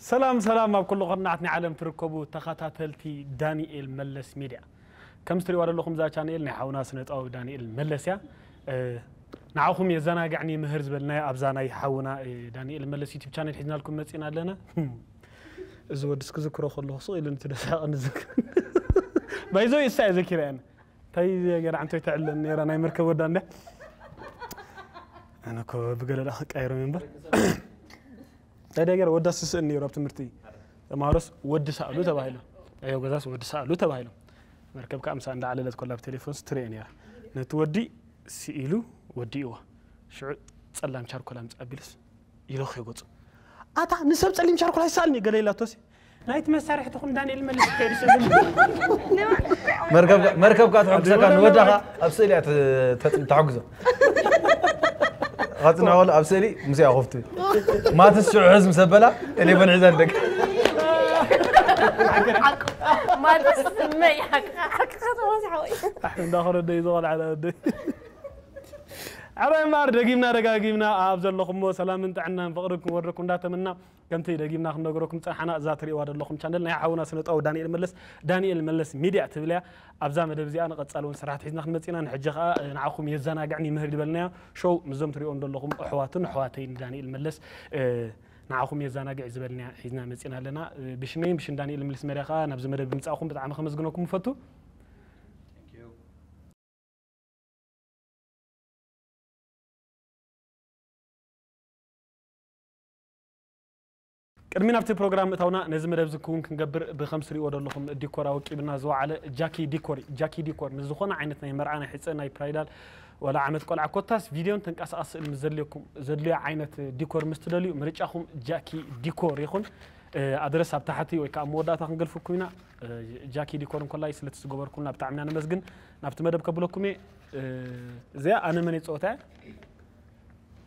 ሰላም ሰላም፣ ኣብ ኩሉ ኩርናዓት ናይ ዓለም ትርከቡ ተኸታተልቲ ዳንኤል መለስ ሚድያ፣ ከም እትሪእዋ ዘለኹም እዛ ቻነል ናይ ሓውና ስነጥበባዊ ዳንኤል መለስ እያ። ንዓኹም የዘናግዕን ይምህር ዝበልናዮ ኣብዛ ናይ ሓውና ዳንኤል መለስ ዩቲብ ቻነል ሒዝናልኩም መፂና ኣለና። እዚ ወድስ ክዝክሮ ከለኹ ስቕ ኢሉ ንትደሳቕን ዝዝክር ባይዞ ይሳ እየ ዘኪረ እየን። እንታይ ገና ዕንቶይ ተዕለን ነይራ ናይ መርከብ ወዳ እንደ ኣነ እኮ ብገለዳ ክቃየሮም እምበር እንታይ ደገር ወዳ ስስእን ነይሩ ኣብ ትምህርቲ ተማሃሮስ ወዲ ሳእሉ ተባሂሉ። ኣዮ ገዛስ ወዲ ሳእሉ ተባሂሉ። መርከብ ከዓ ምሳ እንዳዓለለት ኮላ ብቴሌፎን ስትሪኦ ነይራ። ነቲ ወዲ ስኢሉ ወዲእዎ። ሽዑ ጸላም ቻርኮል ኣምጽእ ኣቢሉስ ኢሎ ከይገጹ ኣታ ንሰብ ጸሊም ቻርኮል ኣይሰኣልን እዩ ገለ ኢላቶሲ ናይቲ መሳርሕትኹም ዳንኤል መልስ ከይዱ ስእልን መርከብካ ትሕጉሰካ ንወዳኻ ኣብ ስእሊ እያ ተሕጉዞ። ቐፅና ወላ ኣብ ስእሊ ምስ እያ ኮፍቱ ማትስ ሽዑ ሕዝ ምስ ኣበላ ቴሌፎን ሒዛ ንደቂ ማትስ ስመይ ሓቅኻ ሓቅኻ ተዋሲ ሓወይ እንዳኸረደ እዩ ዝቐልዓለ ደይ ዓባይ ማር ደጊምና ደጋጊምና ኣብ ዘለኹሞ ሰላምን ጥዕናን ፍቕርን ክንወርደኩም እንዳተመና ከምቲ ደጊምና ክንነግረኩም ጸሓና እዛ ትሪእዋ ዘለኹም ቻነል ናይ ሓውና ስነጣዊ ዳንኤል መለስ ዳንኤል መለስ ሚድያ ትብልያ ኣብዛ መደብ እዚኣ ንቐጻሊ እውን ስራሕቲ ሒዝና ክንመጽእ ኢና ንሕጂ ኸኣ ንዓኹም የዘናግዕን ይምህር ዝበልናዮ ሾው ምስዞም ትሪእዎም ዘለኹም ኣሕዋትን ኣሕዋተይን ዳንኤል መለስ ንዓኹም የዘናግዕ ዝበልናዮ ሒዝና መጺና ኣለና ብሽመይን ብሽም ዳንኤል መለስ መድያ ኸኣ ናብዚ መደብ ብምጻእኹም ብጣዕሚ ከመስግነኩም እፈቱ ቅድሚ ናብቲ ፕሮግራም ምእታውና ነዚ መደብ ዝክውን ክንገብር ብከም ስሪእዎ ዘለኹም ዲኮር ኣወቂብና ዝወዓለ ጃኪ ዲኮር እዩ። ጃኪ ዲኮር ንዝኾነ ዓይነት ናይ መርዓ ናይ ሕፀ ናይ ፕራይዳል ዋላ ዓመት ቆልዓ ኮታስ ቪድዮን ተንቀሳቐስ ስእል ምስ ዘድልየኩም ዘድልዮ ዓይነት ዲኮር ምስ ትደልዩ ምርጫኹም ጃኪ ዲኮር ይኹን። ኣድረስ ኣብ ታሕቲ ወይ ከዓ መወዳእታ ክንገልፈኩም ኢና። ጃኪ ዲኮር እንኮላይ ስለቲ ዝገበርኩምና ብጣዕሚ ኢና ነመስግን። ናብቲ መደብ ከብለኩም እየ። እዚኣ ኣነ መን ይፀወታ እያ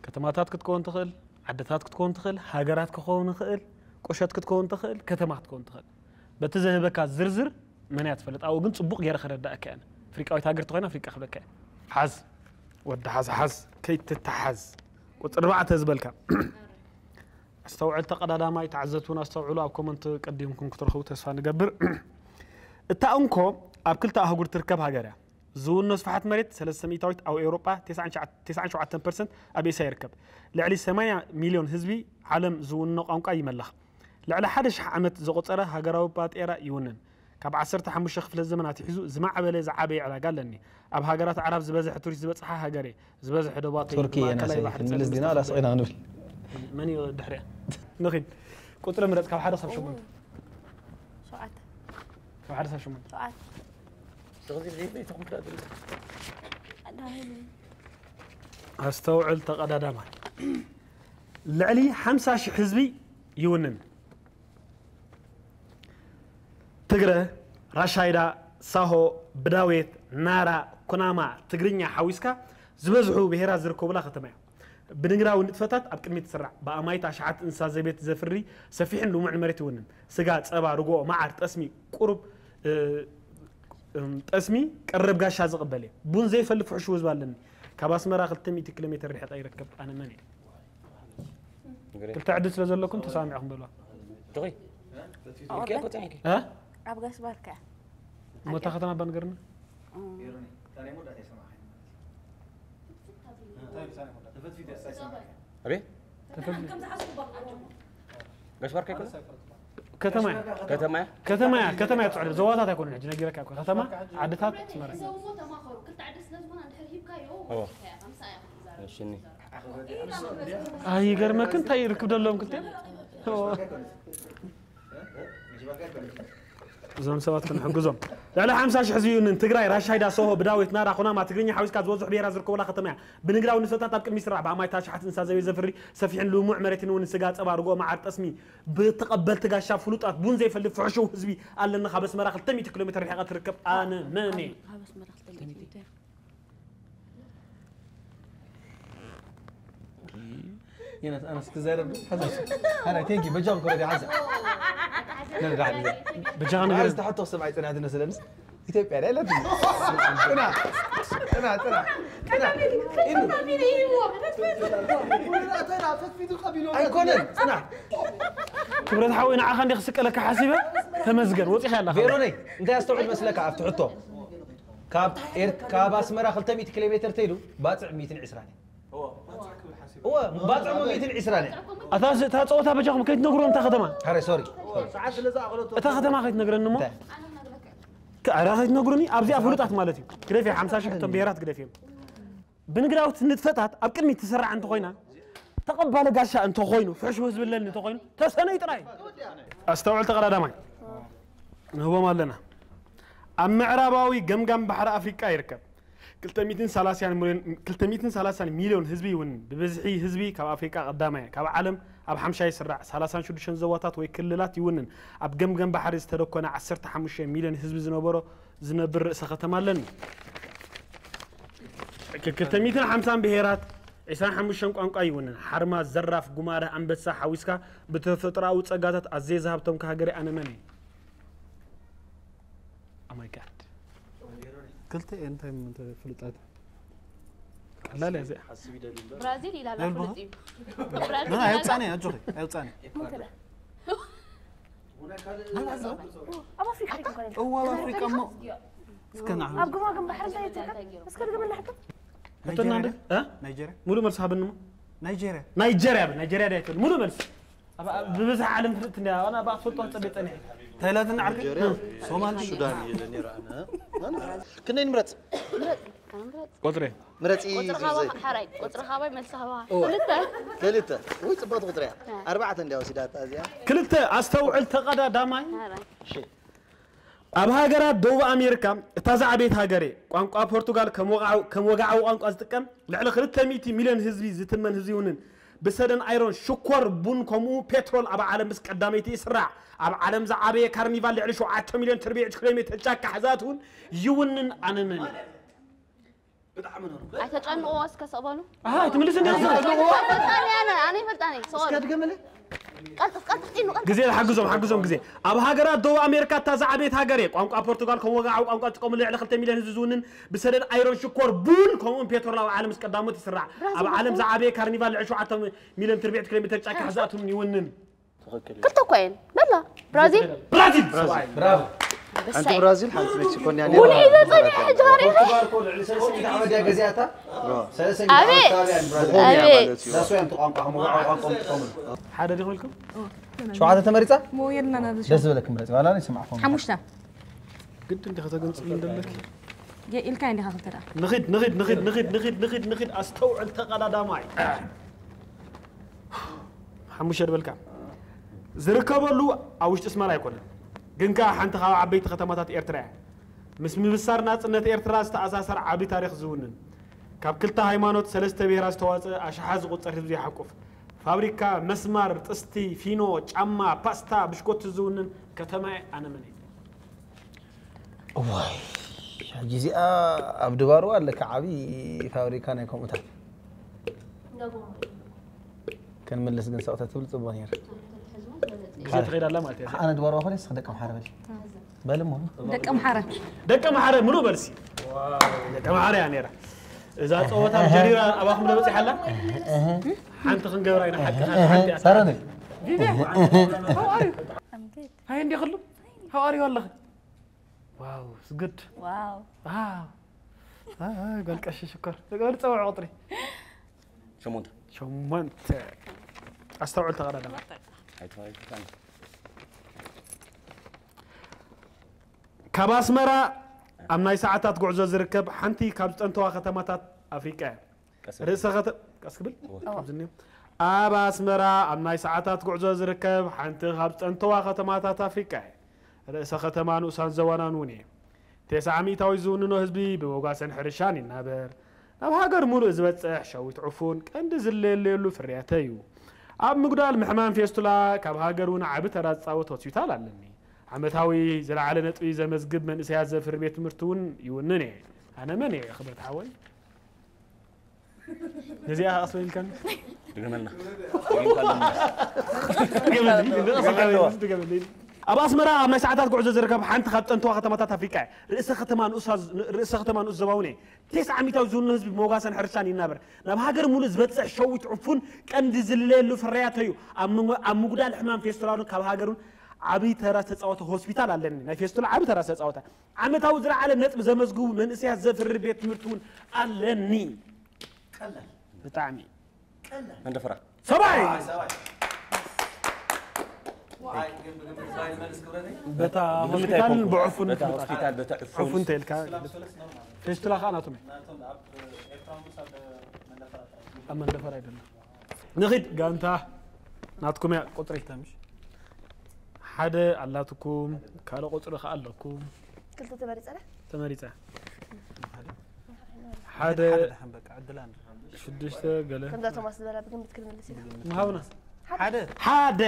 ከተማታት ክትከውን ትኽእል፣ ዓድታት ክትከውን ትኽእል፣ ሃገራት ክኸውን ይኽእል፣ ቁሸት ክትከውን ትኽእል፣ ከተማ ክትከውን ትኽእል። በቲ ዘህበካ ዝርዝር መን እያ ትፈልጥ ኣብኡ ግን ፅቡቕ ገይረ ከረዳእካ እየ። ኣፍሪቃዊት ሃገር ተኾይና ኣፍሪቃ ክብለካ እየ። ሓዝ ወዲ ሓዝ ሓዝ ከይትተሓዝ ቁፅሪ ኣርባዕተ ዝበልካ ኣስተውዕል ተቐዳዳማይ ተዓዘብቲ እውን ኣስተውዕሉ ኣብ ኮመንት ቀዲምኩም ክትረኽቡ ተስፋ ንገብር። እታ እንኮ ኣብ ክልተ ኣህጉር ትርከብ ሃገር እያ። ዝውኖ ስፍሓት መሬት ሰለስተ ሚእታዊት ኣብ ኤውሮጳ ተስዓን ሸውዓተን ፐርሰንት ኣብ ኤስያ ይርከብ። ልዕሊ ሰማንያ ሚልዮን ህዝቢ ዓለም ዝውኖ ቋንቋ ይመልኽ። ልዕሊ ሓደ ሽሕ ዓመት ዘቖጸረ ሃገራዊ ባጤራ ይውንን። ካብ ዓሰርተ ሓሙሽተ ክፍለ ዘመን ኣትሒዙ ዝማዕበለ ዝዓበየ ዕዳጋ ኣለኒ። ኣብ ሃገራት ኣዕራብ ዝበዝሐ ቱሪስት ዝበጽሓ ሃገር እየ። ዝበዝሐ ዶባተይ ቱርኪ እየ ናሰይ ክንምልስ ዲና ዋላ ስቕ ኢና ክንብል። መን እዩ ድሕሪያ? ንኺድ። ቁጽሪ ምረጽ ካብ ሓደ ክሳብ ሸሞንተ። ሸውዓተ ካብ ሓደ ክሳብ ሸሞንተ። ሸውዓተ ኣስተውዕል ተቐዳዳማይ ልዕሊ ሓምሳ ሽሕ ህዝቢ ይውንን። ትግረ፣ ራሻይዳ፣ ሳሆ፣ ብዳዌት፣ ናራ፣ ኩናማ፣ ትግርኛ ሓዊስካ ዝበዝሑ ብሄራት ዝርከቡላ ከተማ እያ። ብንግዳዊ ንጥፈታት ኣብ ቅድሚት ትስራዕ። ብኣማይት ኣሽሓት እንስሳ ዘቤት ዘፍሪ ሰፊሕን ልሙዕን መሬት ይውንን። ስጋ፣ ጸባ፣ ርግኦ፣ መዓር፣ ጠስሚ፣ ቁሩብ ጠስሚ ቀረብ ጋሻ ዝቕበል እየ። ቡን ዘይፈልጥ ፍሕሹው ህዝቢ ኣለኒ። ካብ ኣስመራ ክልተ ሚእቲ ኪሎ ሜትር ርሒቐ ይርከብ። ኣነ መን እየ? ክልተ ዕድል ስለ ዘለኩም ተሰማሚዕኹም በልዋ። ዱኺ እ? ኣብ ጋሽ ባርካ እሞ እታ ከተማ እባ ንገርኒ። ኣቤት ጋሽ ባርካ ይኮነ ከተማ እያ። ከተማ እያ? ከተማ እያ። ከተማ እያ ትስዕር። ዞባታት ኣይኮኑን ሕጂ ነጊረካ እኮ። ከተማ ዓድታት ትስመረ። ሰው እሞ ተማኸሩ ክልተ ዕድል ስለ ዝኾነ እንድሕር ሂብካዮ እዎ። ወሲድካ እያ ከምሳ እያ ክትዛረብ እሺ እኒ ኣይገርመክ እንታይ ርክብ ደለዎም ክልተ እዞም ሰባት ክንሕግዞም ልዕሊ ሓምሳ ሽሕ ዝዩንን ትግራይ ራሻይዳ ሶሆ ብዳዊት ናራ ኩናማ ትግርኛ ሓዊስካ ዝበዝሑ ብሄራት ዝርከቡላ ከተማ እያ። ብንግዳዊ ንሰታት ኣብ ቅድሚ ስራሕ ብኣማይ ታሽሓት እንስሳ ዘቤት ዘፍሪ ሰፊሕን ልሙዕ መሬትን እውን ስጋ ጸባ ርጎ መዓር ጠስሚ ብተቐበልቲ ጋሻ ፍሉጣት ቡን ዘይፈልጥ ፍሕሹው ህዝቢ ኣለና። ካብ ኣስመራ ክልተ ሚእቲ ኪሎ ሜትር ርሒቓ ትርከብ ኣነ መን እየ? ኣብ ኣስመራ ክልተ ሚእቲ ሜትር ينس أنا سكزير حزن أنا تيجي بجام كل حزن لا لا لا በጃኻ ነገር عايز تحطه سبعة سنة هذا نسلنس ኢትዮጵያ ዳ ይለት ጽና ጽና ጽና ጽና። ኢሉ። ኣይኮነን ጽና። ክብረት ሓወይ ንዓኻ እንዲ ክስቀለካ ሓሲበ። ተመስገን ወፂኻ ኣለኻ። ቬሮነይ እንታይ ኣስተውዕል መስለካ ኣብቲ ሕቶ ካብ ኤር- ካብ ኣስመራ ክልተ ሚእቲ ኪሎ ሜትር ተይሉ ባፅዕ ሚእትን ዕስራን እዩ። እወ ባፅዕ ሚእትን ዕስራን እዩ። ኣታ ስ- እታ ፀወታ በጃኹም ከይትነግሮም እታ ከተማ። ኣረ ሶሪ። እታ ከተማ ከይትነግረኒ እሞ። እንታይ? ኣረ ከይትነግሩኒ ኣብዚኣ ፍሉጣት ማለት እዩ። ግደፍ ሓምሳ ሺሕ እቶም ብሄራት ግደፍ እዮም። ብንግዳውት ንጥፈታት ኣብ ቅድሚት ትስራዕ እንተኾይና ተቐባሊ ጋሻ እንተኾይኑ ፍሕሽ ዝብለኒ እንተኾይኑ ተሰነይ ጥራይ። ኣስተውዕል ተቐዳዳማይ ንህቦም ኣለና። ኣብ ምዕራባዊ ገምጋም ባሕሪ ኣፍሪቃ ይርከብ። ክልተ ሚእትን ሰላሳን ሚልዮን ክልተ ሚእትን ሰላሳን ሚልዮን ህዝቢ ይውንን። ብብዝሒ ህዝቢ ካብ ኣፍሪቃ ቀዳማይ፣ ካብ ዓለም ኣብ ሓምሻይ ይስራዕ። ሰላሳን ሽዱሽተን ዞባታት ወይ ክልላት ይውንን። ኣብ ገምገም ባሕሪ ዝተደኮነ ዓሰርተ ሓሙሽተ ሚልዮን ህዝቢ ዝነበሮ ዝነብር ርእሰ ከተማ ኣለኒ። ክልተ ሚእትን ሓምሳን ብሄራት ዕስራን ሓሙሽተን ቋንቋ ይውንን። ሓርማዝ፣ ዘራፍ፣ ጉማረ፣ ኣንበሳ ሓዊስካ ብተፈጥሮኣዊ ጸጋታት ኣዘየ ዝሃብቶም ሃገረይ ኣነ መን እየ? Oh my God። ክልተ እየን እንታይ ምንተ ፍሉጣት? ቀላል እያ እዚኣ። ብራዚል ይላል ነልቦ? ፍሉጥ እዩ። ብራዚል ና ይላል። ኣይውጻኔ ኣጆኺ ኣይውጻኔ። ሙንከዳ። ኣብ ኣፍሪካ ይኮን እኮ እዋ ኣብ ኣፍሪካ እሞ እስከ ና ኣብ ገማግም ባሕሪ እንታይ ይትከል? እስከ ድገመልና ሕቶ። ሕቶና እንደ እ? ናይጄሪያ ሙሉ መልሲ ሃብንሞ። ናይጄሪያ ናይጄሪያ ብ ናይጄሪያ ዳይቶ ሙሉ መልሲ። ኣብ- ኣብ- ብብዝሒ ዓለም ፍልጥቲ እንዲያ ኣና ብኣፍልጦ ክጸበ ጸኒሐ። ታይላንድ ዓርኪ ሶማል ሱዳን ኢለ ነይረ ኣነ። ኣነ ክንደይ ንምረፅ? ምረፅ ኣነ ምረፅ ቆፅረ ምረፂ ቁፅሪ ካባ ሓራይ ቁፅሪ ካባይ መልሲ ካባ ክልተ ክልተ ወይ ፅብቕቲ ቁፅሪ እያ። ኣርባዕተ እንዲያ ወሲዳታ እዚኣ። ክልተ ኣስተውዕል ተቐዳዳማይ ሓራይ ኣብ ሃገራት ደቡብ ኣሜሪካ እታ ዝዓበየት ሃገር እየ። ቋንቋ ፖርቱጋል ከም ወግዓዊ- ከም ወግዓዊ ቋንቋ ዝጥቀም ልዕሊ ክልተ ሚእቲ ሚልዮን ህዝቢ ዝትመን ህዝቢ ይውንን። ብሰደን ኣይሮን፣ ሽኮር፣ ቡን ከምኡ ፔትሮል ኣብ ዓለም ምስ ቀዳመይቲ ይስራዕ። ኣብ ዓለም ዝዓበየ ካርኒቫል ልዕሊ ሸውዓተ ሚልዮን ትርብዒት ኪሎ ሜትር ጫካ ሕዛት እውን ይውንን። ኣነ መን እየ? ኣይተጨንቑ እስከ ስቕ በሉ ኣሃ ትምልስ እንደ ፈጣኒ ኣነ ኣነ ፈጣኒ ስቕ በሉ እስከ ድገምለ ቀልጥፍ ቀልጥፍ ጢኑ ቀልጥፍ ግዜ ሓግዞም ሓግዞም ግዜ ኣብ ሃገራት ደቡብ ኣሜሪካ እታ ዝዓበየት ሃገር እየ። ቋንቋ ፖርቱጋል ከም ወግዓዊ ቋንቋ ዝጥቀሙ ልዕሊ ክልተ ሚልዮን ህዝቢ ዝውንን ብሰደድ ኣይሮን ሽኮር ቡን ከምኡውን ፔትሮል ኣብ ዓለም ምስ ቀዳሞት ይስራዕ። ኣብ ዓለም ዝዓበየ ካርኒቫል ልዕሊ ሸውዓተ ሚልዮን ትርብዒት ኪሎ ሜትር ጫካ ሕዛእቱን ይውንን። ክልተ እኮ እየን በላ ብራዚል ብራዚል ብራዚል ሓንቲ በሳይ ብራዚል ሓንቲ ሜክሲኮ እንዲያ ውልዒ ዘፀኒሐ ጅሃሪ ፖርቱጋል እኮ ልዕሊ ሰለስተ ሚእቲ ዓመት እያ ገዚኣታ። ሰለስተ ሚእቲ ዓመት ኣቤት። ኣከባቢ እያ ብራዚል። ኣቤት። ዳስ ወያም ተቋምቋ ምውዓው ቋንቋ ምጥቀሙሉ። ሓደ ዲኹም ኢልኩም ሸውዓተ ተመሪፃ ደስ ዝበለክ ምረፂ ዋላ ንስማዕኩም ሓሙሽተ ግድ እንዲኻ ተገንፅል እንደለኪ ኢልካ እንዲኻ ክልተ ደኣ ንኺድ ንኺድ ንኺድ ንኺድ ንኺድ ንኺድ ንኺድ ኣስተውዕል ተቐዳዳማይ ሓሙሽተ ድበልካ ዝርከበሉ ኣብ ውሽጢ ኣስመራ ኣይኮነን ግን ከዓ ሓንቲ ካብ ዓበይቲ ከተማታት ኤርትራ እያ ምስ ምብሳር ናፅነት ኤርትራ ዝተኣሳሰር ዓብዪ ታሪክ ዝውንን ካብ ክልተ ሃይማኖት ሰለስተ ብሄራት ዝተዋፀ ኣሽሓት ዝቁፀር ህዝቢ ይሓቁፍ ፋብሪካ መስማር ጥስቲ ፊኖ ጫማ ፓስታ ብሽኮቲ ዝውንን ከተማ እየ ኣነ መን እየ እዋይ ሕጂ እዚኣ ኣብ ድባሩ ኣለካ ዓብዪ ፋብሪካ ናይ ከምኡታት ክንምልስ ግን ሰቕተ ትብል ፅቡቅ ነይር ግዜ ትኸይድ ኣላ ማለት እያ ኣነ ድባሩ ኮነ ስኽ ደቂ ምሓረ በል በል እሞ ደቂ ምሓረ ደቂ ምሓረ ምሉእ በልሲ ደቂ ምሓረ እያ ነይራ እዛ ፀወታ ጀሪራ ኣባኹም ለበፂሓላ ሓንቲ ክንገብራ ኢና ሓቂ ሓንቲ ሳረነ ሃይ እንዲ ክሉ ሃዋሪ ኣለኸ Wow, it's good. ዋው Ah, ah, ጓል ቀሺ ሽኮር። ተቀበል ጸውዕ ቁጥሪ። ሸሞንተ ሸሞንተ። ኣስተውዕል ተቐዳዳም። ኣይተባይኩካን ካብ ኣስመራ ኣብ ናይ ሰዓታት ጉዕዞ ዝርከብ ሓንቲ ካብ ዝጠንተዋ ከተማታት ኣፍሪቃ እያ። ርእሰ ከተማ ቀስ ክብል ኣብዚ እኒኦ። ኣብ ኣስመራ ኣብ ናይ ሰዓታት ጉዕዞ ዝርከብ ሓንቲ ካብ ዝጠንተዋ ከተማታት ኣፍሪቃ እየ። ርእሰ ከተማ ንኡሳን ዘዋናን እውን እየ። ተስዓ ሚእታዊት ዝውንኖ ህዝቢ ብሞጓሰን ሕርሻን ይናበር። ናብ ሃገር ሙሉእ ዝበፅሕ ሸዊት ዕፉን ቀንዲ ዝለየለየሉ ፍርያተ እዩ። ኣብ ምጉዳል ምሕማም ፌስቱላ ካብ ሃገር እውን ዓቢ ተራ ዝፃወት ሆስፒታል ኣለኒ። ዓመታዊ ዝለዓለ ነጥቢ ዘመዝግብ መንእሰያት ዘፍሪ ቤት ትምህርቲ እውን ይውንን እየ። ኣነ መን እየ ክብረት ሓወይ? ነዚኣ ኣስበ ኢልካኒ? ድገመልና ድገመልኒ፣ ድገመልኒ፣ ድገመልኒ። ኣብ ኣስመራ ኣብ ናይ ሰዓታት ጉዕዞ ዝርከብ ሓንቲ ካብ ጠንተዋ ከተማታት ኣፍሪቃ እያ። ርእሰ ከተማ ንኡሳ ርእሰ ከተማ ንኡስ ዞባውን እየ። ተስዓ ሚእታዊ ዝውኑ ህዝቢ ብመጓሰን ሕርሻን ይናበር። ናብ ሃገር ሙሉእ ዝበጽሕ ሸዊት ዕፉን ቀንዲ ዝልለየሉ ፍርያት እዩ። ኣብ ምጉ- ኣብ ምጉዳል ሕማም ፌስቱላ እውን ካብ ሃገር እውን ዓብዪ ተራ ዝተጻወተ ሆስፒታል ኣለኒ። ናይ ፌስቱላ ዓብዪ ተራ ዝተጻወተ ዓመታዊ ዝለዓለ ነጥቢ ዘመዝግቡ መንእሰያት ዘፍሪ ቤት ትምህርቲ እውን ኣለኒ። ብጣዕሚ መንደፈራ ሰብኣይ በታ ሆስፒታልን ብዕፉን በታ ሆስፒታል በታ ዕፉን ዕፉን ተልካ ፌስቱላ ከዓ ናቶም እዩ። ኣብ መንደፈራ ኣይደለም። ንኺድ ጋንታ ናትኩም እያ ቁፅሪ ተምሽ ሓደ ኣላትኩም ካልእ ቁፅሪ ከዓ ኣለኩም ክልተ ተመሪፀ ደ ተመሪፀ ሓደ በቃ ዕድል ኣንድ ሽዱሽተ ገለ ከምዛ ቶማስ ዝበላ ብግምት ክንምልስ ኢና ምሃብና ሓደ ሓደ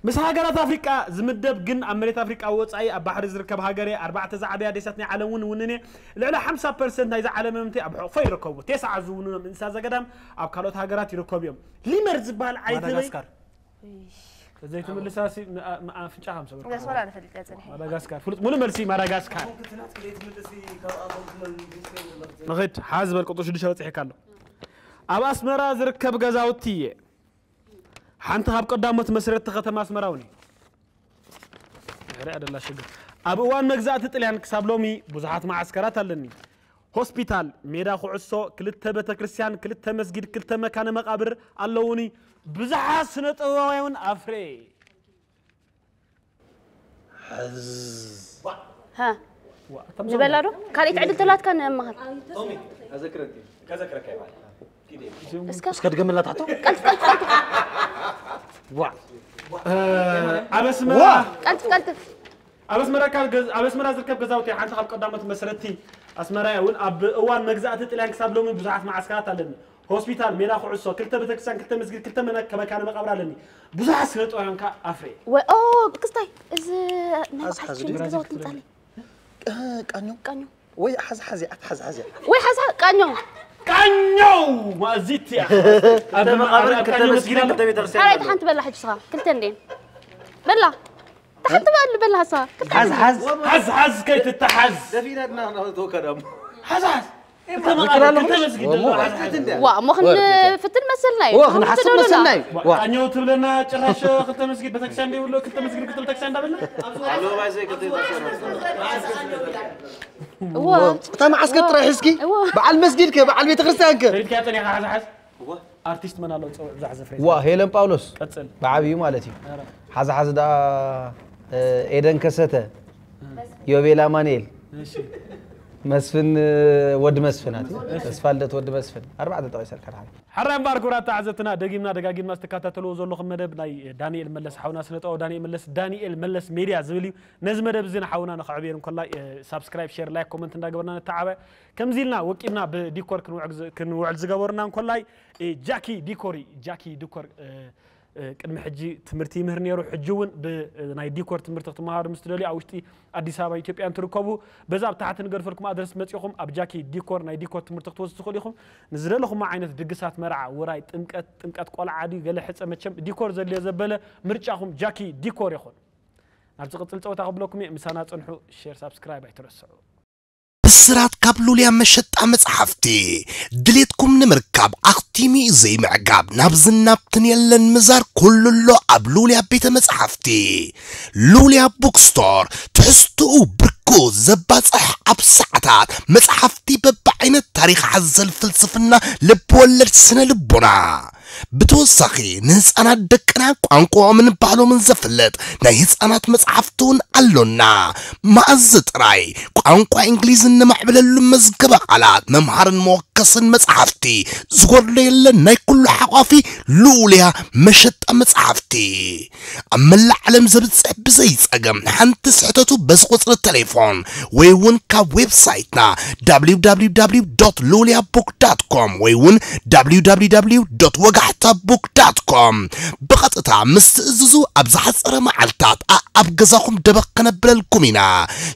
ምስ ሃገራት ኣፍሪቃ ዝምደብ ግን ኣብ መሬት ኣፍሪቃ ወፃኢ ኣብ ባሕሪ ዝርከብ ሃገር እየ። ኣርባዕተ ዝዓበያ ዴሳት ናይ ዓለም እውን ውንን እየ። ልዕሊ ሓምሳ ፐርሰንት ናይዚ ዓለም ህምምቲ ኣብ ሕቑፎ ይርከቡ። ቴስዓ ዝውንኖም እንስሳ ዘገዳም ኣብ ካልኦት ሃገራት ይርከቡ እዮም። ሊመር ዝበሃል ዓይነት ህበይ ማዳጋስካር ዘይትምልሳ ሲ ኣፍንጫ ከም ሰበርካ ገስ ወላ ንፈልጥ እያ ፀኒሐ ማዳጋስካር ፍሉጥ ሙሉ መልሲ ማዳጋስካር ንኽድ ሓ ዝበል ቁጥሪ ሽዱሽተ በፂሕካ ኣሎ ኣብ ኣስመራ ዝርከብ ገዛውቲ እየ ሓንቲ ካብ ቀዳሞት መስረቲ ከተማ ኣስመራ እውን እዩ ሕርያ ደላ ሽግር ኣብ እዋን መግዛእቲ ጥልያን ክሳብ ሎሚ ብዙሓት መዓስከራት ኣለኒ ሆስፒታል ሜዳ ኩዕሶ ክልተ ቤተክርስትያን ክልተ መስጊድ ክልተ መካነ መቃብር ኣለውኒ ብዙሓት ስነ ጥበባውያን ኣፍሬ ዝበላ ዶ ካልኣይቲ ዕድል ተላትካ ንመሃር ከዘክረካ ይባል እስከ እስከ ድገምላ ታሕቶ ቀልጥፍ ቀልጥፍ ቀልጥፍ ዋ ኣብ ኣስመራ ቀልጥፍ ቀልጥፍ ኣብ ኣስመራ ካብ ገዝ- ኣብ ኣስመራ ዝርከብ ገዛውቲ ሓንቲ ካብ ቀዳሞት መስረቲ ኣስመራ እያ እውን ኣብ እዋን መግዛእቲ ጥልያን ክሳብ ሎሚ ብዙሓት መዓስከራት ኣለኒ ሆስፒታል ሜዳ ኩዕሶ ክልተ ቤተክርስትያን ክልተ መስጊድ ክልተ መነ- መካነ መቃብር ኣለኒ ብዙሓት ስነ ጥበባውያን ከዓ ኣፍሬ ወይ ኦ ክስታይ እዚ ናይ ሓዝ- ሓዝ ዓሽን ድዩ? ገዛውቲ ምጻለይ ቃኞ ቃኞ ወይ ሓዝ ሓዝ እያ፣ ኣትሓዝ ሓዝ እያ። ወይ ሓዛ ቃኞ ቃኞ ማእዚት እያ ኣብ መቃብር ኣብ ክልተ ቃኞ መስጊድ መስጊድ ኣሎ ክልተ ቤተክርስትያን ሓራይ ኣለዎ። ሓንቲ በላ ሕጂ ስኻ ክልተ እንዴ በላ ሓንቲ በል በላ ስኻ ሓዝ ሓዝ ሓዝ ሓዝ ከይትተሓዝ ደፊና ድና ተወከዳ እሞ ሓዝ ሓዝ ክልተ መቃብር ክልተ መስጊድ ዘሎ ሓዝ ሓዝ ዋ እሞ ክንፍትን መሰልና እዩ ወ ክንሓስብ መሰልና እዩ። ዋ ቃኞ ትብለና ጭራሽ ክልተ መስጊድ ቤተክርስትያን ዘይብሉ ክልተ መስጊድ ክልተ ቤተክርስትያን እንዳበልና እዎ እታ መዓስከር ጥራይ ሒዝኪ እዎ። በዓል መስጊድ ከ በዓል ቤተክርስትያን ከ ሪድካ ፀኒኻ ሓዝ ሓዝ ኣርቲስት መን ኣሎ ፀውዕ ብዙሕ ዘፍሬ ዋ ሄለን ጳውሎስ ቀፅል ብዓብዩ ማለት እዩ ሓዝ ሓዝ ደኣ ኤደን ከሰተ ዮቤል ኣማንኤል እሺ መስፍን ወዲ መስፍን ኣት ተስፋ ልደት ወዲ መስፍን ኣርባዕተ ጠቂሰልካ ድሓን ሕራይ እምበኣር ክቡራት ተዓዘብትና ደጊምና ደጋጊምና ዝተከታተልዎ ዘለኹም መደብ ናይ ዳንኤል መለስ ሓውና ስነጥበባዊ ዳንኤል መለስ ዳንኤል መለስ ሜድያ ዝብል እዩ ነዚ መደብ እዚ ንሓውና ንክዕብየር እንኮላይ ሳብስክራይብ ሸር ላይክ ኮመንት እንዳገበርና ንተዓበ ከምዚ ኢልና ወቂብና ብዲኮር ክንውዕል ዝገበሩና እንኮላይ ጃኪ ዲኮር እዩ ጃኪ ዲኮር ቅድሚ ሕጂ ትምህርቲ ይምህር ነይሩ ሕጂ እውን ብናይ ዲኮር ትምህርቲ ክትመሃሩ ምስ ትደልዩ ኣብ ውሽጢ ኣዲስ ኣበባ ኢትዮጵያ እንትርከቡ በዛ ኣብ ታሕቲ ንገድፈልኩም ኣድረስ መፂኹም ኣብ ጃኪ ዲኮር ናይ ዲኮር ትምህርቲ ክትወስዱ ትኽእሉ ኢኹም ንዝደለኹም ዓይነት ድግሳት መርዓ ውራይ ጥምቀት ጥምቀት ቆልዓ ድዩ ገለ ሕፀ መቸም ዲኮር ዘድልዮ ዘበለ ምርጫኹም ጃኪ ዲኮር ይኹን ናብ ዝቕፅል ፀወታ ክብለኩም እየ ምሳና ፅንሑ ሼር ሳብስክራይብ ኣይትረስዑ ብስራት ካብ ሉልያ መሸጣ መጽሓፍቲ ድሌትኩም ንምርካብ ኣኽቲሙ እዩ ዘይምዕጋብ ናብዝን ናብትን የለን ምዛር ኩሉ ኣሎ ኣብ ሉልያ ቤተ መጽሓፍቲ ሉልያ ቡክስቶር ትሕዝትኡ ብርኩ ዘባጽሕ ኣብ ሰዓታት መጽሓፍቲ በብዓይነት ታሪኽ ሓዘል ፍልስፍና ልብወለድ ስነ ልቦና ብተወሳኺ ንህፃናት ደቅና ቋንቋኦምን ባህሎምን ዘፍልጥ ናይ ህፃናት መፅሓፍቲ እውን ኣሎና። መኣዝ ጥራይ ቋንቋ እንግሊዝ እነማዕብለሉ መዝገበ ቃላት መምሃርን መወከስን መፅሓፍቲ ዝጎድሎ የለን። ናይ ኩሉ ሓቋፊ ልኡልያ መሸጣ መፅሓፍቲ ኣብ መላእ ዓለም ዘብፅሕ ብዘይፀገም ሓንቲ ስሕተቱ በዚ ቁፅሪ ቴሌፎን ወይ እውን ካብ ዌብሳይትና www ሉልያ ቡክ ዳት ኮም ወይ እውን www ወጋሕታ ቡክ ዳት ኮም ብቐጥታ ምስ ትእዝዙ ኣብ ዝሓፀረ መዓልታት ኣኣብ ገዛኹም ደበኽ ከነብለልኩም ኢና።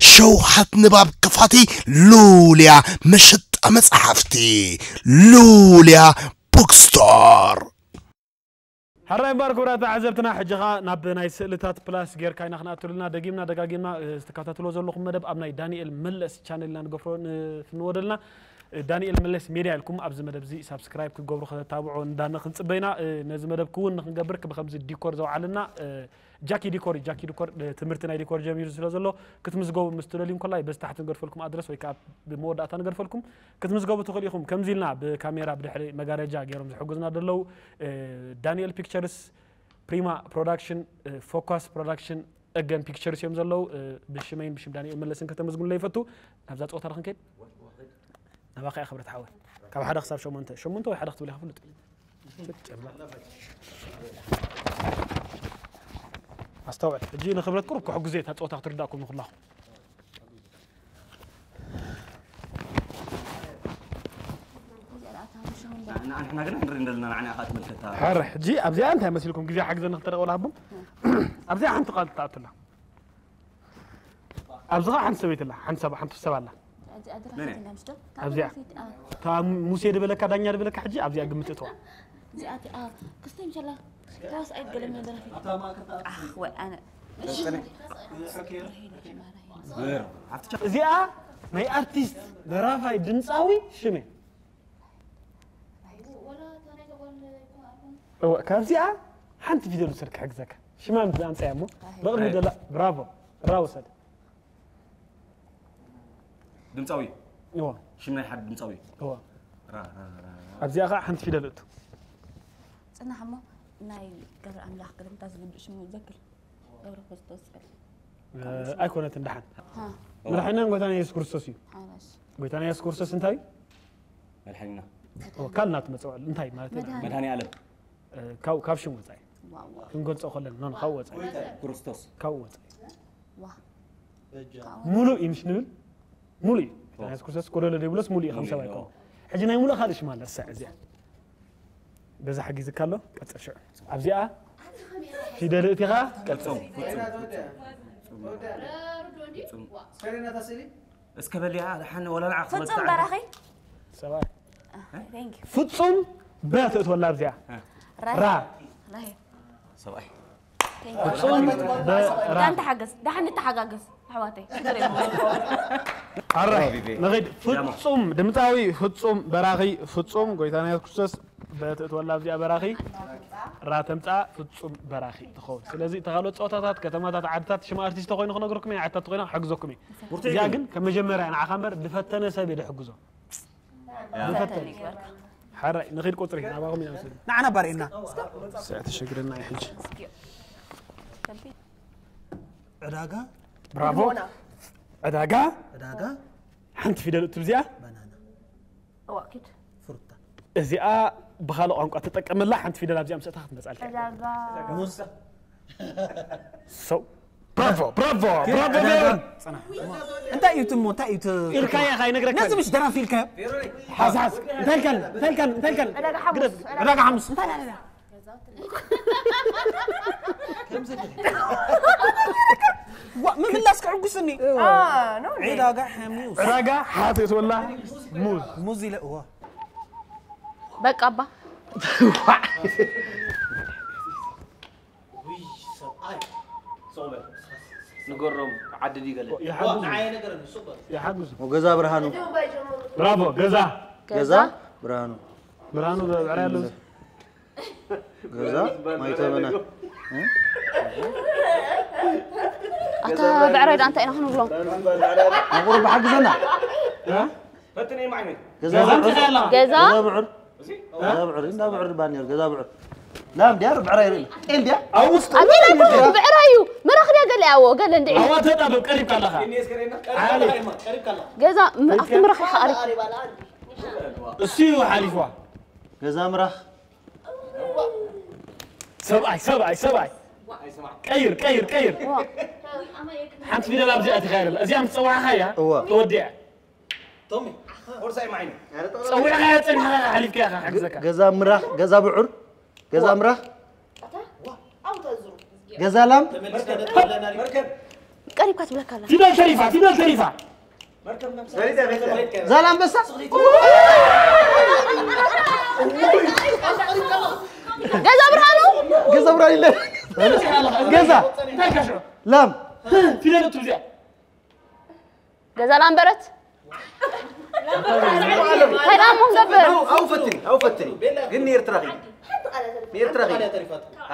ሸውሃት ንባብ ክፋቲ ሉልያ መሸጣ መፅሓፍቲ ሉልያ ቡክስቶር። ሕራይ እምበር ክቡራት ተዓዘብትና፣ ሕጂ ኸኣ ናብ ናይ ስእልታት ፕላስ ጌርካ ኢና ክንኣትወልና። ደጊምና ደጋጊምና፣ እ፣ ዝተከታተልዎ ዘለኹም መደብ ኣብ ናይ ዳንኤል መለስ ቻነል ኢና ንገፍሮ፣ ን-፣ ንፍንዎ ዘለና። እ፣ ዳንኤል መለስ ሜድያ ኢልኩም ኣብዚ መደብ እዚ ሳብስክራይብ ክትገብሩ ከተታብዑ እንዳነ ክንጽበይና። እ፣ ነዚ መደብ ክውን ንክንገብር ብከምዚ ዲኮር ዘውዓልና፣ እ፣ ጃኪ ዲኮር እዩ። ጃኪ ዲኮር፣ እ፣ ትምህርቲ ናይ ዲኮር ጀሚሩ ስለ ዘሎ ክትምዝገቡ ምስ ትደልዩ እንኮላይ በዚ ታሕቲ ንገድፈልኩም ኣድረስ ወይ ከኣ ብመወዳእታ ንገድፈልኩም ክትምዝገቡ ትኽእሉ ኢኹም። ከምዚ ኢልና ብካሜራ ብድሕሪ መጋረጃ ገይሮም ዝሕግዙና ዘለዉ፣ እ፣ ዳንኤል ፒክቸርስ፣ ፕሪማ ፕሮዳክሽን፣ እ፣ ፎካስ ፕሮዳክሽን፣ እገን ፒክቸርስ እዮም ዘለዉ። እ፣ ብሽመይን ብሽም ዳንኤል መለስን ከተመዝግኑለይ ይፈቱ። ናብዛ ጸወታ ዶ ክንከይድ? ናባኻ እያ ክብረት ሓወይ። ካብ ሓደ ክሳብ ሸሞንተ። ሸሞንተ ወይ ሓደ ክትብል ኢኻ ፍሉጥ። ኣስተውዕል። ሕጂ ንክብረት ቁሩብ ክሕግዞ እየ እታ ጸወታ ክትርዳእኩም ንኹላኹም። ንሕና ግን ንርኢ እንደለና ንዓና ኢኻ ትምልከታ። ሕረ፣ ሕጂ ኣብዚኣ እንታይ መሲልኩም ግዜ ሓግዘኒ ክልተ ደቂቕ ወላ ሃቦም። ኣብዚኣ ሓንቲ ቃል ትኣቱ ኣላ። ኣብዚ ኸዓ ሓንቲ ሰበይቲ ኣላ፣ ሓንቲ ሰብ፣ ሓንቲ ሰብ ኣላ። እዚኣ መን እያ? ድራፊት ኢና ምስዶ? ኣብዚኣ። ድራፊት፣ አ። እታ ሙሴ ድበለካ፣ ዳኛ ድበለካ፣ ሕጂ ኣብዚኣ ግምት እተዋ። እዚኣ፣ አ፣ ክስተ ምሸላ። ተዋስ ኣይገለምን ድራፊት። ኣህ፣ ወይ ኣነ። እዚኣ ናይ ኣርቲስት ደራፋይ ድምፃዊ ሽመይ። እወ፣ ካብዚኣ ሓንቲ ፊደል ውሰድ ክሕግዘካ። ሽማ ምስ ኣምፀያ እሞ፣ ኣይ። በቕሊ ኣይ። ደላ፣ ብራቮ፣ ብራቮ ውሰድ። ድምፃዊ። እወ። ሽም ናይ ሓደ ድምፃዊ። እወ። ራ፣ ራ፣ ራ፣ ራ። ኣብዚኣ ኸዓ ሓንቲ ፊደል እቱ። ጽናሕ እሞ፣ ናይ ገብረ ኣምላኽ ግርምታ ዝብል ሽሙ ዘክር። ገብረ ክርስቶስ ጸል። እ፣ ኣይኮነትን ደሓን። ሃ። መድሓኒናን ጎይታና የሱስ ክርስቶስ እዩ። ሓላሽ። ጎይታና የሱስ ክርስቶስ እንታይ እዩ? መድሓኒና። እወ፣ ካልእ ናቱ መጸውዒ እንታይ ማለት እዩ? መድሃኒ። መድሃኒ ዓለም። እ፣ ካብ፣ ካብ ሽም ወጻኢ። ዋው፣ ዋው። ክንገልጾ ከለና፣ ኖ፣ ኖ፣ ካብ ወጻኢ። ክርስቶስ። ካብ ወጻኢ። ዋ። ሙሉእ እዩ፣ ምሽ ንብል? ሙሉእ እዩ። ኦ። የሱስ ክርስቶስ ጎደሎ ዘይብሎስ ሙሉእ እዩ፣ ከም ሙሉእ ሰብ እዩ፣ ኣይኮነን። ኦ። ሕጂ ናይ ሙሉእ ካልእ ሽም ኣለ፣ ርሳዕ እዚኣ። በዛ ሓጊዝካ ኣሎ፣ ቀጽል ሽዑ። ኣብዚኣ ፊደል እቲኻ፣ ቀጽል። ፍጹም፣ ፍጹም፣ ፍጹም። ፍጹም። እስከ በሊያ፣ ደሓን ወላ ንዓ ፍጹም ክትበልዕ። በራኺ። ሰብኣይ። አ፣ thank you። ፍጹም በ ትእትወላ ኣብዚኣ። እ። ራ። ራ። ራሄል። ሰብኣይ። Thank you። ፍጹም በ ራ። ዳን ተሓገዝ፣ ዳሓን ንተሓጋገዝ፣ ኣሕዋተይ። ሽግር የብሉን። ኣራይ፣ ቢቢ። ንኺድ። ዳሞ። ፍጹም ድምፃዊ ፍጹም በራኺ፣ ፍጹም ጎይታና የሱስ ክርስቶስ በ ትእትወላ ኣብዚኣ በራኺ። ራ ተምፃ፣ ፍጹም በራኺ ትኸውን። ስለዚ እታ ካልኦት ፀወታታት፣ ከተማታት፣ ዓድታት፣ ሽም ኣርቲስት ኮይኑ ክነግረኩም እየ፣ ዓድታት ኮይና ክሕግዘኩም እየ። እዚኣ ግን ከም መጀመርያ ንዓኻ እምበር ዝፈተነ ሰብ እየ ዝሕግዞ። ፈተነ ይግበርካ። ሓራይ፣ ንኺድ ቁጽሪ፣ ናባኹም ኢና ንወስድ። ንዓና ባርኤና። ስዕ ተሸግረና እዩ ሕጂ። እስኪ። ከቢድ። ዕዳጋ። ብራቮ። ዕዳጋ። ዕዳጋ። ሓንቲ ፊደል እትብዚኣ። ባናና። እዋ፣ ኪድ። ፍሩታ። እዚኣ ብኻልእ ቋንቋ ትጠቀመላ ሓንቲ ፊደል ኣብዚኣ ምስ እታ ክትመጻልካ። ዕዳጋ። ሙዝ። ሰው። ብራቮ፣ ብራቮ፣ ብራቮ፣ ቬሮን። ጽናሕ። እንታይ እዩ ትሞ? እንታይ እዩ ት-፣ ኢልካያ፣ ካይነግረካ። ነዚ ምሽ ደራፊ ኢልካዮ? ሓዝ፣ ሓዝ። እንታይ ኢልካኒ? እንታይ ኢልካኒ? እንታይ ኢልካኒ? ዕዳጋ ሓሙስ። ግደፍ። ዕዳጋ ሓሙስ። እንታይ ኢልካ? ዋ፣ ምምላስ ከዕጉስኒ። አ፣ ነው እንዴ? ዕዳጋ ሓሙስ። ዕዳጋ ሓትት ወላ ሙዝ። ሙዝ ኢለ፣ እዋ። በቃ ኣባ። ንገሮም ዓዲ ድዩ ገለ? ይሓግዙ። ይሓግዙ። ገዛ ብርሃኑ። ብራቮ፣ ገዛ። ገዛ ብርሃኑ። ብርሃኑ ብዕራይ ኣሎ። ገዛ ማይተመና። እ? ኣታ ብዕራይ ደኣ እንታይ ኢና ክንብሎም? ንቁሩብ ሓግዘና። እ? ፈትኒ ማዕነ። ገዛ ገዛ ብዕር። ገዛ? ገዛ ብዕር። እዚ? ገዛ ብዕር። እንዳ ብዕር ባን ነይሩ። ገዛ ብዕር። ላም ድያ ብዕራይ ርኢ። ጤል ድያ? ኣብ ውስጥ ኣቤላ እኮ ብዕራይ እዩ። መራኽ ድያ ገለ ያዎ፣ ገለ እንድዒ። ኣዋ ተጣበብ፣ ቀሪብካ ኣለኻ። ዓሊ። ገዛ ም-፣ ኣብቲ ምራኽ ኢኻ ቀሪብ። እሱ እዩ ሓሊፍዋ። ገዛ ምራኽ። ሰብኣይ፣ ሰብኣይ፣ ሰብኣይ። ቀይር፣ ቀይር፣ ቀይር። ዋ። ሓንቲ ፊደል ኣብዚ ኣቲኻ የለ። እዚኣ ምስ ጸዋዕኻያ፣ እዋ። ተወዲዐ። ቶሚ፣ ቁርሳ ይማዕኒ። ጸዊዕኻያ ጸኒሕኻ ሓሊፍካያ ኢኻ፣ ሓግዘካ። ገዛ ምራኽ፣ ገዛ ብዑር፣ ገዛ ምራኽ። ገዛ ላም። ተመሊስና ነጥብ ኣለና። መርከብ። ቀሪብካ ትብለካ ኣላ። ፊደል ተሪፋ፣ ፊደል ተሪፋ። መርከብ መምሰል። ዛላምበሳ። ገዛ ብርሃኑ። ገዛ ብራይ ኢለ። ገዛ። ላም። ፊደል እቱ እዚኣ ገዛ ላምበረት እንታይ ዳሞ ንገብር ኣው ፈትኒ ኣው ፈትኒ ግን ንኤርትራ ኺድ ንኤርትራ ኺድ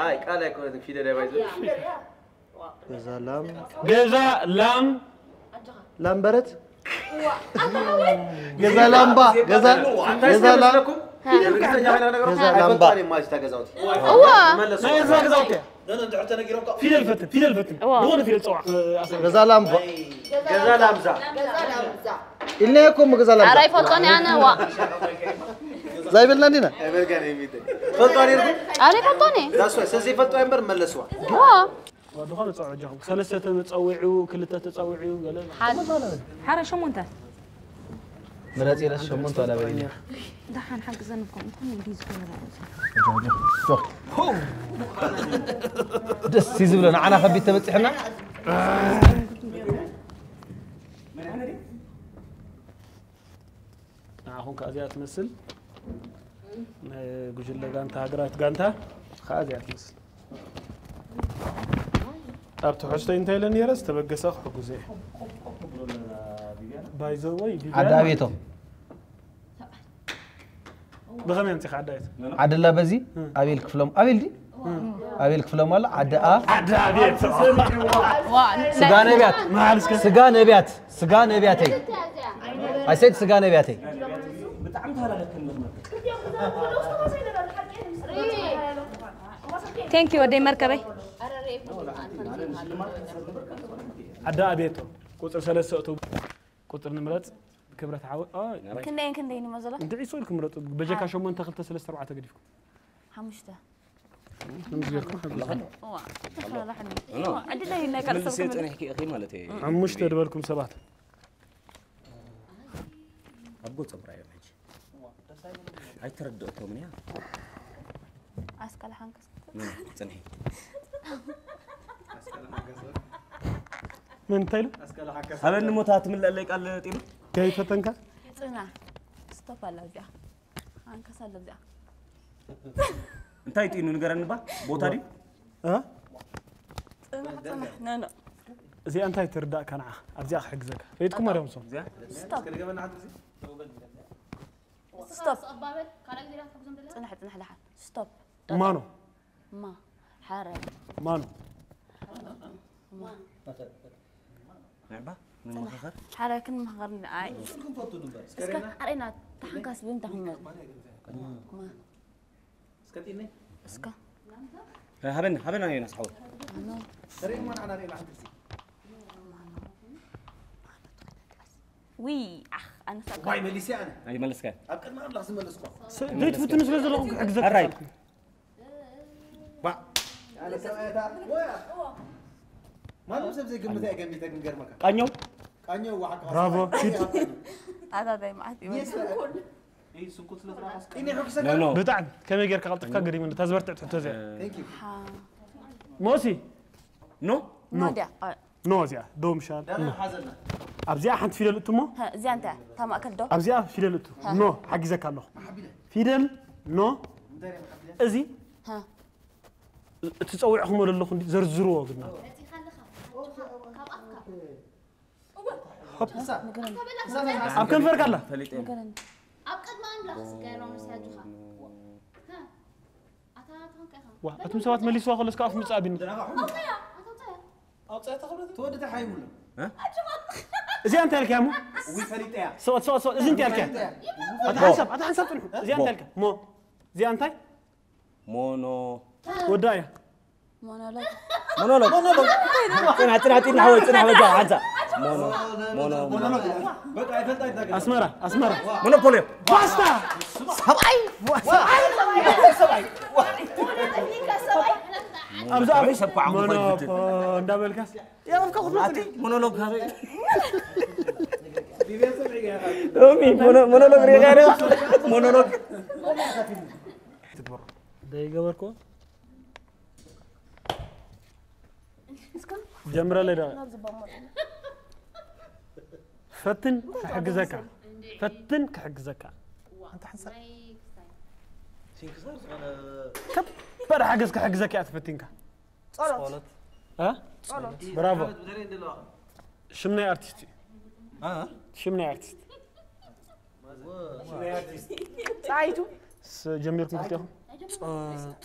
ኣይ ቃል ኣይኮነትን ፊደል ኣይባይዘ ገዛ ላም ገዛ ላም ላምበረት ገዛ ላምባ ገዛ ገዛ ላም ገዛ ላምባ ተገዛውቲ ናይ ገዛ ገዛውቲ ፊደል ፈትን ፊደል ፈትን ዝኾነ ፊደል ፀዋዕ ገዛ ላምባ ገዛ ላምዛ ኢልና እኮ ገዛ ላምባ ኧረ ኣይፈልጦን ኣነ ዋ ዘይብልና እንዲና ፈልጦ ኔርኩም ኧረ ኣይፈልጦን እየ ዳስ ሰዚ ፈልጦ እምበር መለስዋ ዋ ዝኾነ ፀውዕ ጃኹም ሰለስተ ተፀዊዑ ክልተ ተፀዊዑ ገለ ሓደ ሓደ ሸሞንተ ምረፂ ኢለስ ሸሞንተ ዋላ በሊና ደሓን ሓግዘን እኮ እንኳን እንዲህ ዝኾነ ደስ እዩ ዝብሎ ንዓና ከቢድ ተበፂሕና ንዓኹም ከኣ እዚኣ ትመስል ናይ ጉጅለ ጋንታ ሃገራዊት ጋንታ ከኣ እዚኣ ትመስል ኣብ ትሕዝቶይ እንታይ ኢለ ነይረ ዝተበገሰ ክሕጉዘ ባይዘወይ ዓዲ ኣቤቶ ብኸመይ ኣምፂኻ ዓዳዊት ዓድላ በዚ ኣቤል ክፍሎም ኣቤል ዲ ኣቤል ክፍሎም ኣሎ ዓዲ ኣፍ ዓዲ ኣቤት ስጋ ነቢያት ስጋ ነቢያት ስጋ ነቢያተይ ኣይሰይድ ስጋ ነቢያተይ ቴንኪ ወደይ መርከበይ ዓዲ ኣቤቶ ቁፅሪ ሰለስተ እቱ ቁፅሪ ንምረፅ ክብረት ሓወ ክንደይን ክንደይን እሞ ዘሎ እንድዒ ሶል ክምረፁ በጀካ ሸሞንተ ክልተ ሰለስተ ኣርባዕተ ገዲፍኩም ሓሙሽተ ከምዚ ጌርኩም ሓግዙ እዋ ተፈራራሕኒ ዕድለይ ናይ ካልእ ሰብ ክምልስ ጸኒሕኪ ኢኺ ማለት እዩ ሓሙሽተ ድበልኩም ሰባት ኣብ ጎ ጸጉራዮም ሕጂ ኣይተረድእቶምን እያ ኣስካል ሓንከስ ምን ጽንሒ ምን እንታይ ኢሉ ሃበኒ ሞታ ትምለለይ ቃል ጢኑ ከይፈተንካ ጽና ስቶፕ ኣላ እዚኣ ሓንከስ ኣለ እዚኣ እንታይ ጢኑ ንገረኒ ባ ቦታ ድዩ እ? ጽናሕ ጽናሕ ነኖ እዚኣ እንታይ ትርዳእካ ንዓ ኣብዚኣ ክሕግዘካ ፈይጥኩም ኣሪኹም ሶም እዚኣ ስቶፕ ስቶፕ ጽናሕ ጽናሕ ደሓን ስቶፕ ማኖ ማ ሓረ ማኖ ንዕባ ንመኻኸር ሓረ ክንመኻኸር ንዓይ እስከ ኣርእና ተሓንካስ ብምንታይ ክንመ እስከ ሃበና ሃበና ኢና ስሓው ዊ ኣኽ ኣነሳ ዋይ መሊሰ ኣነ ኣይመለስካ ኣብ ቅድሚ ኣምላኽ ዝመለስኳ ዘይትፍትኑ ስለ ዘለኹም ክሕግዘካ ኣራይ ባ ኣነ ሰብኣይታ ሞያ ማንም ሰብ ዘይግምት እያ ገሚተ ክንገርመካ ቃኘው ቃኘው ዋሓ ብራቮ ኪድ ኣታታይ መዓት እዩ ኖ ኖ ብጣዕሚ ከመይ ጌርካ ቀልጥፍካ ገሪሙኒ እታ ዝበርትዕ ትሕቶ እዚኣ Thank you ሞሲ ኖ ኖ ድያ ኖ እዚኣ ዶ ምሻል ዳና ሓዘና ኣብዚኣ ሓንቲ ፊደል እቱ እሞ እዚኣ እንታይ እታ ማእከል ዶ ኣብዚኣ ፊደል እቱ ኖ ሓጊዘካ ኣለኹ ፊደል ኖ እዚ እቲ ጸዊዕኹሞ ዘለኹ እንዲ ዘርዝርዎ ግና ኣብ ከንፈርካ ኣላ ኣብ ቅድሚ ኣምላኽ ዝገርም ንስኻ ጆኻ ኣታ ትኾንካ ኢኻ ዋ እቶም ሰባት መሊስዋ ከሎ እስካ ኣፍ ምጻእ ቢኒ ኣውፅያ ኣውፅያ ተወዲ ተሓይሙሉ እዚኣ እንታይ ኣልክያ እሞ ዊ ፈሊጠያ ሰወት ሰወት ሰወት እዚ እንታይ ኣልክያ ኣታ ሓንሳብ ኣታ ሓንሳብ ጽንሑ እዚኣ እንታይ ኣልክያ ሞ እዚኣ እንታይ ሞኖ ወዳ እያ ሞኖሎግ ሞኖሎግ ጽና ጽና ጽና ሓወይ ጽና በጃ ሓንሳ ሞኖ ሞኖ ሞኖ ኣስመራ ኣስመራ ሞኖፖሊዮ ፓስታ ሰብኣይ ኣብዚ ኣብ ሰብኳ ዓሙ ሞኖፖ እንዳበልካስ ሞኖሎግ ሎሚ ሞኖሎግ ሪጋ ሞኖሎግ ትግበሮ ደይገበርኮ ጀምረለይ ዳ ፈትን ክሕግዘካ ፈትን ክሕግዘካ ኣንተ ሓንሳብ ከብ በዳ ሓገዝ ክሕግዘካ እያ ተፈቲንካ። ጸሎት። እ? ጸሎት። ብራቮ። ሽም ናይ ኣርቲስት እዩ። ሽም ናይ ኣርቲስት ጸሓይቱ። ስ- ጀሚርኩም ክልቴኹም።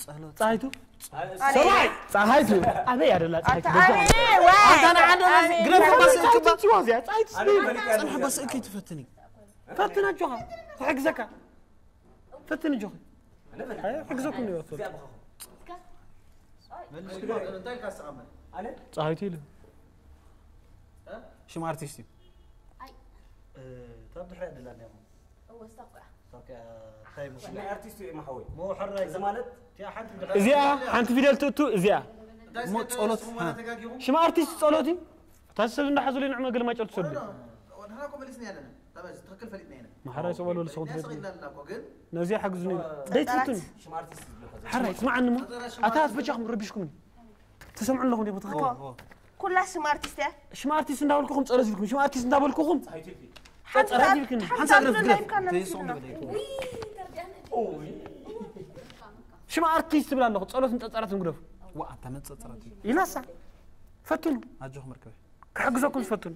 ጸሎት ፀሃይቱ ሰብኣይ ፀሃይቱ ኣበይ ኣደላ ፀሃይቱ ኣታ ኣበይ? ዋይ። ኣታ ንዓንዶ ግደፍ ባስእክባ ፅዋ እዚኣ ፀሃይቱ ፅንሕ ባስእክ ይትፈትኒ ፈትን ኣጆኻ ክሕግዘካ ፈትን ኣጆኺ ሕግዘኩም ዶ ይወፈል ፀሃይቱ ኢሉ ሽም ኣርቲስት እዩ ታብ ድሕሪያ ደላኒ እሞ እወስታ እኮ እያ። ታብ እንታይ ሙስ ናይ ኣርቲስት እዩ ማሓወይ ሞ ሕራይ እዚ ማለት ቲያ ሓንቲ እዚኣ ሓንቲ ፊደል ትእቱ እዚኣ እሞ ጸሎት ስሙና ተጋጊኹም ሽም ኣርቲስት ጸሎት እዩ እታ ሰብ እንዳሓዙ ንዕ መግል ማጨል ትሰዱ ንሕና እኮ መሊስና ያለና ታበዚ ትኽክል ፈሊጥና ኢና ማሕራይ ሰበሉ ልሰኹም እኛ ትፈልጡ ሰቒልና ኣለና እኮ ግን ነዚ ሓግዙኒ ደይትፍትኑ ሽም ኣርቲስት ዝብሎ ሐዚ ሓራይ ስምዓኒ እሞ ኣታ ኣትበጃኹም ረቢሽኩምኒ ትሰምዑ ኣለኹም ዲኹም ትኽክል ኩላ ሽም ኣርቲስት እያ። ሽም ኣርቲስት እንዳበልኩኹም ጸሎት ኢልኩም ሽም ኣርቲስት እንዳበልኩኹም ፀሃይቱ ኢልኪ ጸጸራት ኢልክኒ ሓንሳ ግደፍ ግደፍ ዘይስኹም ግደፍ ሽም ኣርቲስት ትብል ኣለኹ ጸሎትን ጸጸራትን ግደፉ ዋ ኣታ መጸጸራት እዩ ኢላሳ ፈትኑ ኣጆኹም መርከበይ ክሕግዘኩም ዝፈትኑ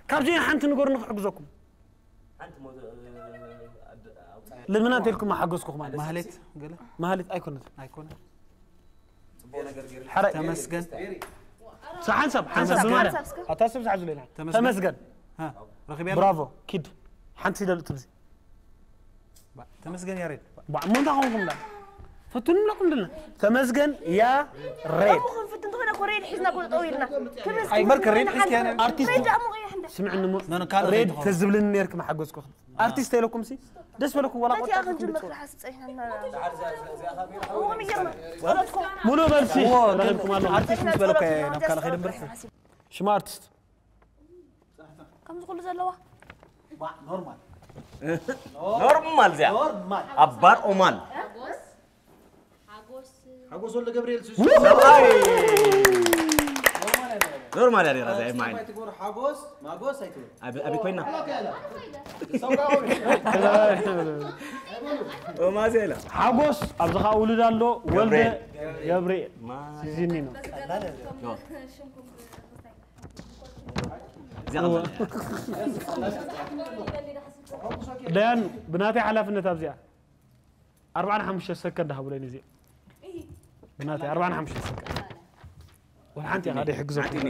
ካብዚ ሓንቲ ንገሩኒ ክሕግዘኩም ሓንቲ ሞ ኣውፃ ልምና እንተልኩም ሓገዝኩኹም ማለት ማህሌት ገለ ማህሌት ኣይኮነት ኣይኮነ ፅቡቅ ነገር ገይሩ ሓራይ ተመስገን ሓንሳብ ሓንሳብ ብማርያም ኣታ ሰብ ዝሓዙ ሌና ተመስገን። ተመስገን ሃ፣ ረኺብያ ብራቮ ኪድ ሓንቲ ፊደል ትብዚ ተመስገን ያሬድ ባዕ ሞንታ ኾንኩም ዳ ፈትኑ ኣለኩም ድና ተመስገን ያ ሬድ ከምኡ ክንፍትን ተኾነ ኮረይድ ሒዝና ኮነ ጠው ኢልና ኣይ መርከ ሬድ ሒዝኪያ ነር ኣርቲስት ሬድ ኣሙቕ እያ ሕንዳ ስምዕኒ እሞ መን ካልእ ሬድ ዘይትኾን? ተዝብልኒ ነርክ መሓገዝኩ ኣርቲስት ኢለኩም ሲ ደስ በለኩም ዋላ ነቲ ቆጣ ኣኽን ጅምር ክሓስ ጸይሕና ዛዕዚኣ ከምኡ ገይርና ጸሎትኩም ሙሉ መልሲ እዎ፣ ግን ረኺብኩም ኣለኹም ኣርቲስት ምስ በለካ ኢና ናብ ካልእ ከይደ እምበር ከምዚ ኩሉ ዘለዋ ኖርማል ኖርማል እዚኣ ኖርማል ኣባር ኦማል ሓጎስ ወልደ ገብርኤል ሱስ ሰብኣይ ኖርማል እያ ነይራ እዚኣ ማይ ትግበር ሓጎስ ማጎስ ኣይትብል ኣበይ ኮይና ኦማዚያ ኢላ ሓጎስ ኣብዚ ከዓ ውሉድ ኣሎ ወልደ ገብርኤል ሲዚኒ ነው እዚኣ ዳያን ብናተይ ሓላፍነት ኣብዚኣ ኣርባዓን ሓሙሽተ ሰከንድ ሃቡለኒ እዚኣ ብናተይ ኣርባዓን ሓሙሽተ ሰከንድ ወላ ሓንቲ ኢኻ ደይ ሕግዘኩም